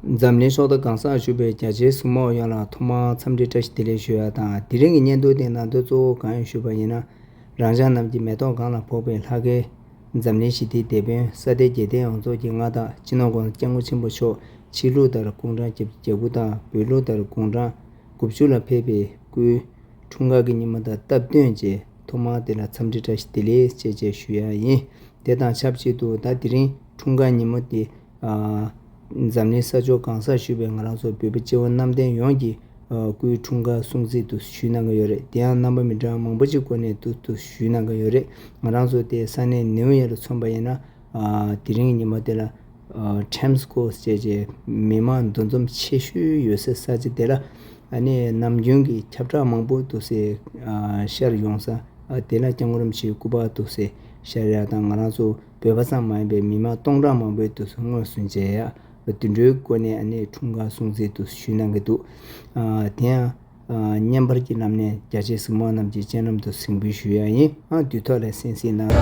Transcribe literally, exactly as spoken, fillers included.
འཛམ་གླིང་ཕྱོགས་མཐའ་གང་སར་བཞུགས་པའི་རྒྱ་ཆེའི་གཟིགས་མོ་བ་ཡོངས་ལ་ཐོག་མར་འཚམས་འདྲི་བཀྲ་ཤིས་བདེ་ལེགས་ཞུ་ཡ་དང་། དེ་རིང་གི་བརྙན་ཐུང་དེ་ནང་དོན་གཙོ་བོ་གང་ཡིན་ཞུས་པ་ཡིན་ན། རང་ཅག་རྣམས་ཀྱི་མེ་ཏོག་གང་ལ་ཕོག་པའི་ལྷ་སྐལ། འཛམ་གླིང་ཞི་བདེའི་དེད་དཔོན་ས་སྟེང་རྒྱལ་བསྟན་ཡོངས་རྫོགས་ཀྱི་མངའ་བདག་སྤྱི་ནོར་༸གོང་ས་༸སྐྱབས་མགོན་ཆེན་པོ་མཆོག་ཕྱི་ལུགས་ལྟར་དགུང་གྲངས་བརྒྱད་ཅུ་གྱ་དགུ་དང་བོད་ལུགས་ལྟར་དགུང་གྲངས་དགུ་བཅུ་ལ་ཕེབས་པའི་སྐུའི་འཁྲུངས་སྐར་གྱི་ཉིན་མོ་དང་སྟབས་བསྟུན་བྱས་ཐོག་མར་དེ་ལ་འཚམས་འདྲི་བཀྲ་ཤིས་བདེ་ལེགས་ཅེས་བཅས་ཞུ་ཡ་ཡིན། དེ་དང་ཆབས་ཅིག་ཏུ་ད་དེ་རིང་འཁྲུངས་སྐར་ཉིན་མོ་དེ། ཨ། འཛམ་གླིང་ས་ཕྱོགས་གང་སར་བཞུགས་པའི་ང་རང་ཚོ་བོད་པ་སྤྱི་བོ་གནམ་བསྟན་ཡོངས་ཀྱི་ཨ། སྐུའི་འཁྲུངས་སྐར་སྲུང་བརྩི་དུ་ཞུས་གནང་གི་ཡོད་རེད། དེ་ཡང་རྣམ་པ་མི་འདྲ་བ་མང་པོ་ཅིག་སྒོ་ནས་དུ་དུ་ཞུས་གནང་གི་ཡོད་རེད། ང་རང་ཚོ་དེ་ས་གནས་ནིའུ་ཡོག་ལ་མཚོན་པ་ཡིན་ན། ཨ། དེ་རིང་གི་ཉིན་མོ་དེ་ལ། ཨ། ཊེམ་སི་སྐོར་ཟེར་བྱས་མི་མང་འདུ་འཛོམས་ཆེ་ཤོས་ཡོད་སའི་ས་ཆ་དེ་ལ། ཨ་ནི་ནམ་རྒྱུན་གྱི་ཁྱབ་བསྒྲགས་མང་པོ་འདུག་སེ། ཨ། ཤར་ཡོང་ས། ཨ། དེ་ལ་སྐྱབས་མགོན་རིན་པོ་ཆེའི་སྐུ་པར་འདུག་སེ་ཤར་ཡ་དང་། ང་རང་ཚོ་བོད་པ་ཙམ་མ་ཡིན་པའི་མི་མང་སྟོང་ཕྲག་མང་པོས་འདུག་སེ་དངོས་སུ་མཇལ་ཡ། དེ་འདྲའི་སྒོ་ནས་ཨ་ནི་འཁྲུངས་སྐར་སྲུང་བརྩི་འདུག་སེ་ཞུས་གནང་གི་འདུག་ཨ། དེ་ཡང་། ཨ། བརྙན་པར་གྱི་ལམ་ནས་རྒྱ་ཆེའི་གཟིགས་མོ་བ་རྣམས་ཀྱི་སྤྱན་ལམ་དུ་གཟིགས་འབུལ་ཞུ་ཡ་ཡིན། ཨ། དུས་ཐོག་ལ་གསན་གཟིགས་གནང་